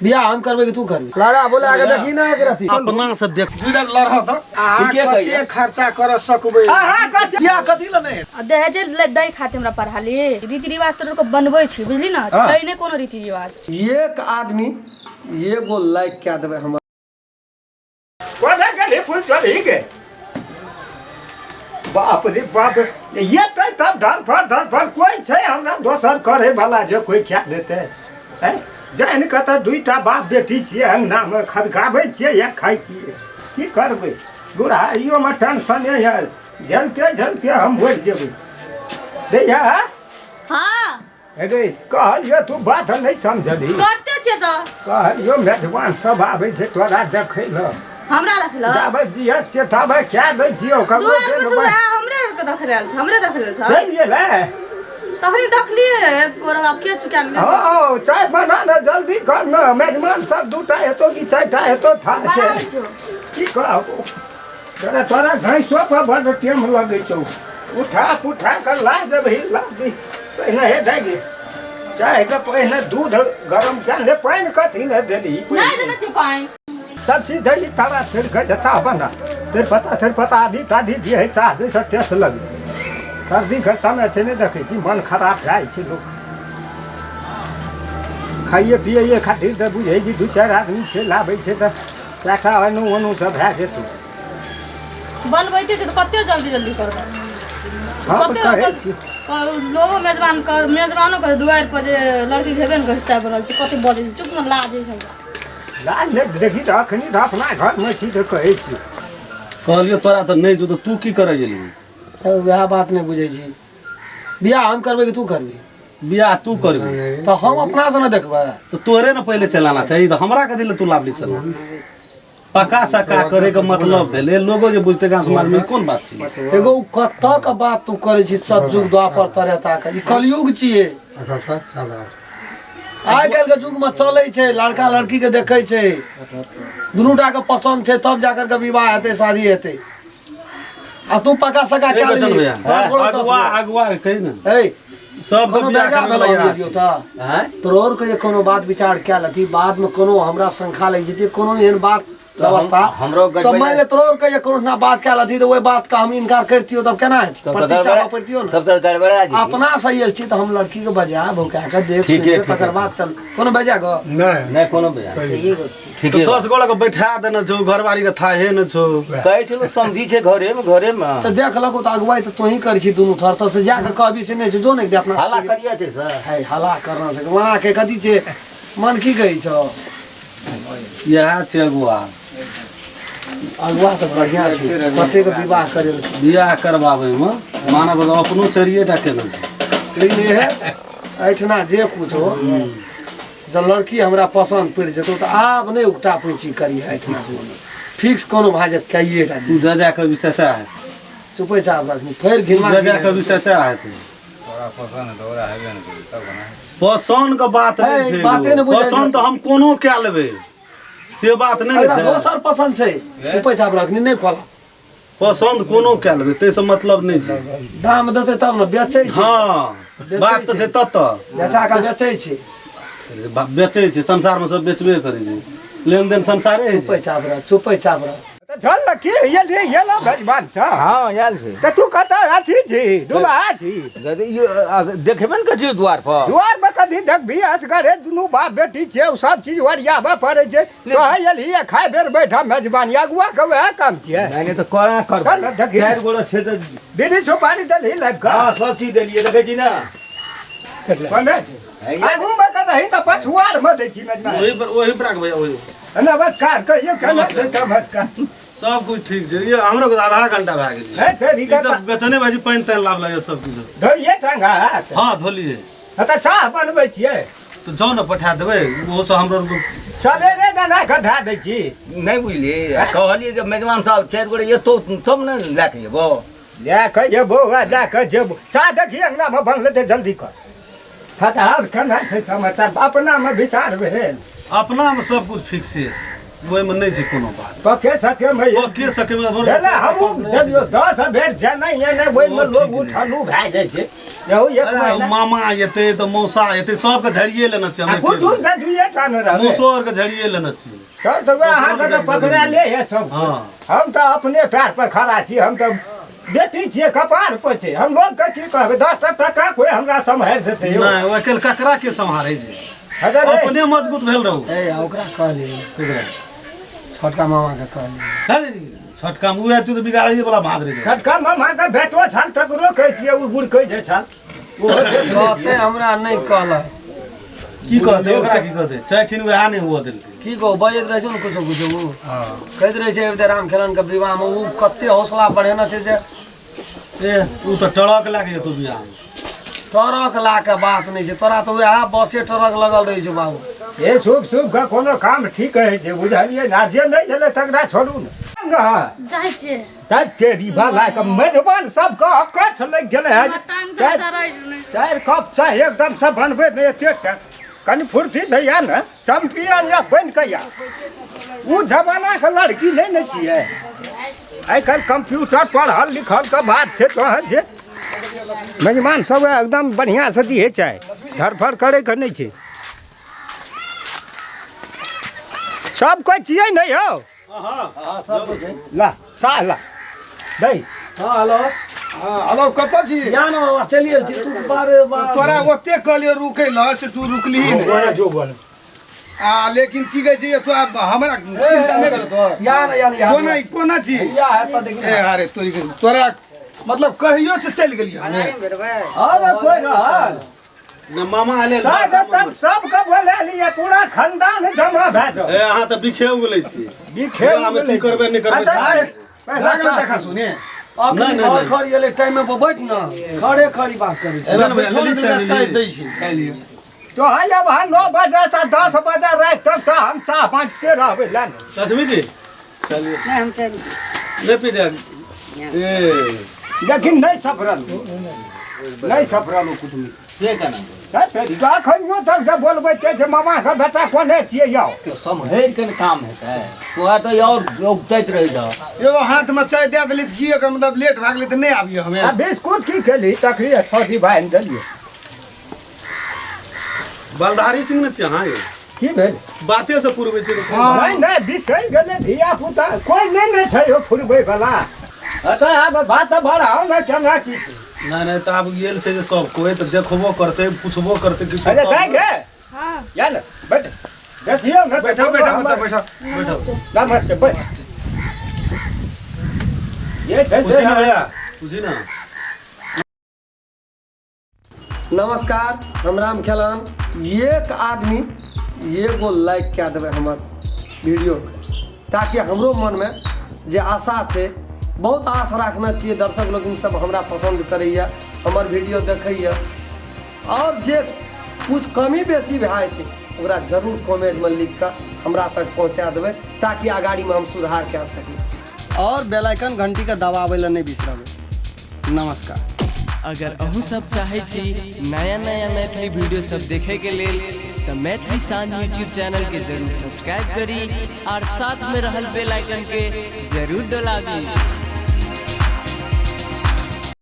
बियाह हम करबै कि तू करबी लड़ा बोले आगे देखी ना एक रति अपना से देख इधर लड़ह तऽ अहाँ ठीके कते कहियै। खर्चा कर सकबै अहाँ कते बियाह कथी लए नहि आ दहेज ले दै खातिर हमरा पढ़ाली रीति रिवाज तोर के बनबै छी बुझली ना छै नहि कोनो रीति रिवाज एक आदमी एगो लाइक कए देबै हमर कोना गेली फूल चढ़ी गे बाप रे बाप ये तऽ तब धरफड़ धरफड़ कोइ छै हमरा दोसर करे वाला जे कोइ खा देतै हैं जानि कऽ तऽ दुइटा बाप बेटी छियै अङ्गनामे खदकाबै छियै या खाइ छियै की करबै बुढ़ाइयोमे टेंशने यऽ झेलते झेलते हम मरि जेबै दैया हाँ हे गे कहलियौ तू बात नहि समझलही करते छियै तऽ कहलियौ मेजबान सब आबै छै तोरा देखै लए हमरा देखल जाबे दिअ से ताबे कए दै छियौ तू ककरो आर देल कुछ हमरे आर के देख रहल छ हमरे देख रहल छ चलि गेलै तखनी देखलिए गोरा आब के चुका गेलै हँ चाय बना ने जल्दी कर ने मेजबान सब दूटा हेतो कि चारिटा हेतो था छै बनाबै छौ की कहबो तोरा तोरा भैंसो पर बड्ड टेम लगै छौ उठा पुठा कर ला देबही ला दी पहिने हे दे गे चायके पहिने दूध गरम कए ले पानि कथी ने देली नहि देने छियै पानि सब चीज दही तारा फेर कहै छै चाह बना तेजपत्ता तेजपत्ता आदि तादि दिए है चाह दै से टेस्ट लगे सर्दीके समय छै नहि देखै छी मन खराब भए जाइ छै लोक खाइए पियैए खातिर तऽ बुझै छी दू चारि आदमी छै लाबै छै तऽ टाका एनू ओनू सब भए जेतौ बनबैते छै तऽ कते जल्दी जल्दी करबै हम कते कहै छी लोगो मेजबान कर मेजबानो के दुआरि पर जे लड़की हेबे ने करै छै चाय बनल कते बजै छै चुप ने लाज होइ छै हमरा लाज नहि देखी तऽ अखनी तऽ अपना घरमे छी तऽ कहै छी कहलियौ तोरा तऽ नहि जो तऽ तू की करै गेलही तऽ वएह बात नहि बुझै छी बियाह हम करबै कि तू करबी बियाह तू करबी तऽ हम अपना से ने देखबै तऽ तोरे ने पहिले चलाना चाही तऽ हमरा कथी लए तू लाभली चला पका सका करे के मतलब भेलै लोगो जे बुझते गाँव समाज में ई कोन बात छी एगो उ कतऽ के बात तू करै छी सतयुग द्वापर तरेता के ई कलयुग छियै आइ काल्हि के युग में चलै छै लड़का लड़की के देखै छै दुनू टा के पसन्द छै तब जाकर के विवाह हेतै शादी हेतै आ तू पका सका ए कए बचन लेबही भैया पाँच गोड़ा दस अगुआ गोड़ा। अगुआ के कही ने ए सब कोनो बियाह बेजा करे भेलौ वाला हम गेलियौ तऽ आँय तोरो आरके जे कोनो बात विचार कए लेती बादमे कोनो हमरा शंका लागि जेतै कोनो एहन बात व्यवस्था हमरो तऽ गड़बड़- मानि ले तोरो आरके जे कोनो ना बात कए लेती तऽ ओहि बातके हम इनकार करितियौ तब केना हेतै तब तऽ प्रतिष्ठा गड़बड़ा पड़ितियौ ने तब तऽ गड़बड़ा जेतै। अपना से आयल छी तऽ हम लड़की के बजा भौका के देख ठीके, सुनि के ठीके। तकर बाद चल कोनो बजा गो नहि नहि कोनो बजा ठीके तऽ 10 गोड़ा के बैठा देने छौ घरवारी के थाहे ने छौ कहै छलहुँ समझी छै घरेमे घरेमे तऽ देख लको तऽ अगुवाई तऽ तोही करै छी दुनू थर तब से जाके कहबी से नहि छौ जो ने दे अपना हल्ला करिया छै सर है हल्ला करना से वहाँ के कथी छै मन की कहै छौ इएह छै अगुआ अगुआ तऽ बढ़िआँ छै कतेक विवाह करेल बियाह करबाबैमे मानव अपनो चारिए टा केने छै लेकिन इहे एहिठिना जे कुछ हो जब लड़की हमरा पसन्द पड़ि जेतौ तऽ आब नहि उकटा पैची करी एहिठिना फिक्स कोनो भए जायत कइए टा तू जा जा कऽ विशेष है चुपे चाप रखनी फेर तू घिनवा जा जा कऽ विशेष हेतै तोरा पसन्द है तऽ ओकरा हेबे ने करी तब कोना पसन्द के बात नहि है, छै बाते नहि बुझै पसन्द तऽ हम कोनो कए लेबै से बात नहि ने छै दोसर पसन्द छै चुपे चाप रखनी नहि खोला पसन्द कोनो कए लेबै ताहिसँ मतलब नहि छै दाम देतै तब ने बेचै छै हँ बात तऽ छै ततऽ बेटा के बेचै छै बेचै छै संसारमे सब बेचबे करै छै लेनदेन संसारे होइ छै चुपे चाप रह चुपे चाप रह तऽ चल ने की एली एलो मेजबान सँ हँ आयल छै तऽ तू कतऽ अथी छी दुल्हा छी देखबे ने करै छियै द्वार पर दुआर पर कथी देखबी असगरे दुनू बाप बेटी छै ओ सब चीज ओरियाबऽ पड़ै छै तोहे एलही आ खाय बेर बैठा मेजबान अगुआ के वएह काम छियै नहि नहि तऽ कोना करबै कर ने देखी। चारि गोरा छै तऽ बीड़ी सुपारी देलही लाबि कऽ हँ सब चीज देलियै देखै छी ने कोने छै आगूमे के दही तऽ पछुआरमे दै छी मेजबान ओही पर ओही पर राख भैया ओही नमस्कार कहियौ केना छै नमस्कार सब कुछ ठीक छै ये हमरो के आधा घंटा भए गेल है तेरी ई के तऽ बेचने भाजी पानि तानि लाबल ये सब किछु धोइए टांगा हाथ हँ धोलिए तऽ चाह बनबै छियै तऽ जाउ ने पठा देबै ओहो से हमरो आरके सवेरे दना कऽ धए दै छी नहि बुझलियै कहलियै जे मेजबान साहब चारि गोरे एतौ तब ने लए कऽ जेबौ लए कऽ एबो आ लए कऽ जेबो चाह देखी अङ्गनामे बनलै तऽ जल्दी कर हँ तऽ आओर केना छै समाचार अपनामे विचार भेल अपनामे सब कुछ फिक्से छै ओहिमे नहि छै कोनो बात पके सकेमे पके सकेमे भेलै हमहूँ देखियौ 10 बेर जेनाइ एनाइ ओहिमे लोक उठलू भए जाइ छै यौ एक अरे महीना मामा एतै तऽ मौसा एतै सबके झड़िए लेने छै आ कुटुम तऽ दुइए टा ने रहबै। मौसो आरके झड़िए लेने छी। सर तऽ वएह अहाँके तऽ पकड़ा ले है सब। हाँ। हम तऽ अपने पैर पर खड़ा छी, हम तऽ बेटी छियै कपार पर छै, हम लोगके की कहबै, 10 टा टका कोइ हमरा सम्हारि देतै यौ। नहि ओ अकेल ककरा के सम्हारै छै, अरे रे, अपने मजबूत भेल रहू। ए आ ओकरा कहली छोटका मामा के कहली। छोटका मुँह आबि तऽ बिगाड़ैए वाला भाँज रहै छै। छोटका मामाके बेटो छल तकरो कहै छियै, ओ बुड़कै जे छल ओहो देख लै छियै। कहते हमरा नहि कहलक। की कहतै ओकरा, की कहतै चारि वएह नहि हुअ देलकै। की कहू बजैत रहै छै ने कुछो कुछो, ओ कहैत रहै छै अबिते राम खेलन के विवाह में ओ कते हौसला बढ़ेने छै जे ए ओ तऽ ट्रक लए कऽ जेतौ बियाहमे। ट्रक ला के बात नहि छै तोरा, तऽ वएह बसे ट्रक लगल रहै छै बाबू। ए शुभ शुभ के कोनो काम ठीक कहै छै बुझलियै ने, जे नहि छलै तकरा छोड़ू ने। जाइ छियै तऽ तेरी भला के मेजबान सबके अकछ लागि गेलै हँ। टांग चारि चलता रहै छै नहि। 4 कप चाह एकदम से बनबै नहि एते टा, कनि फुर्ती से या ने चैंपियन या बनि कऽ या। ओ जमाना के लड़की नहि ने छियै, आइ काल्हि कंप्यूटर पढ़ल लिखल के बात छै। तहन जे मेजबान सब एकदम बढ़िआँ से दिहे चाय, धरफड़ करैके नहि छै। सब कोइ छियै नहि हौ? ला चाह ला दै। हाँ हेलो। हाँ हेलो, कतऽ छी? या ने मामा चलि गेल छी तू बारे बार। तोरा ओते कहलियो रुकै लए से तू रुकलिही नहि। जो बोल आ लेकिन की कहै छै तू आब हमरा चिंता नहि भेल तोहर? या ने या ने या कोना कोना छी? या है तऽ देखी। ए अरे तोरी के तोरा मतलब कहियो से चलि गेलियो हमे। अरे कोइ रहल ने मामा आले तक सबके बोला लिअ, पूरा खानदान जमा भए जाओ। ए अहाँ तऽ बिखेव गेलै छी। बिखेव बियाहमे की करबै नहि करबै। अरे पहला लागल चाह। देखा सुने। अखनी नहि, नहि, घर खड़ी एलै टाइम पर बैठ न, खड़े खड़ी बात करै छी। नहि, नहि, बैठो लेली ने चाय, चाय लेली। दै छी। तो है अब हम 9 बजे से 10 बजे राति तक तऽ हम चाह बाँचते रहबै। ला ने लक्ष्मी जी चलिए। नहीं हम चल नहि पी जाए। ए लेकिन नहीं सफरल, नहीं सफरल कुटुम्ब से केना अखनियो तक जे बोलबै ते जे मामा के बेटा कोने छियै यौ। सम्हरि के ने काम हेतै, तोरा तऽ और उपटैत रहै छह। एगो हाथ में चाय दे देली तऽ की एकर मतलब लेट भए गेलै तऽ नहि आबियो हमे। आ बिस्कुट की केली तखनी 6 डिब्बा आनि देलियै। बलधारी सिंह ने छी अहाँ यौ? की भेल? बाते से पुरबै छी। नहि नहि बिसरि गेलै धिया पुता, कोइ नहि ने छै यौ फुरबै बला। अच्छा आब बात बढ़ाउ ने केना की छै। नहि नहि तऽ आब गेल छै जे सब कोइ तऽ देखबो करतै पुछबो करतै किछु। अरे जाय गे हाँ या ने बैठ देखियौ ने। बैठो बैठो बच्चा बैठो। नमस्ते। नमस्ते बैठ। ये छै पूछी से ना भैया, पूछी ना। नमस्कार, हम राम खेलन। एक आदमी एगो लाइक कए देबै हमर वीडियो के, ताकि हमरो मनमे जे आशा छै, बहुत आश राखने छियै दर्शक लोकनि सब हमरा पसन्द करैए, हमर वीडियो देखैए, और जे कुछ कमी बेसी भए जेतै ओकरा जरूर कमेंटमे लिख कऽ हमरा तक पहुँचा देबै, ताकि अगाड़ीमे हम सुधार कए सकी। और बेल आइकन घंटीके दबाबै लए नहि बिसरबै। नमस्कार। अगर अहूँ सब चाहै छी नया नया मैथिली वीडियो सब देखे के लेल तऽ मैथिली शान यूट्यूब चैनल के जरूर सब्सक्राइब करी और साथ में रहल बेल आइकन के जरूर दबाबी।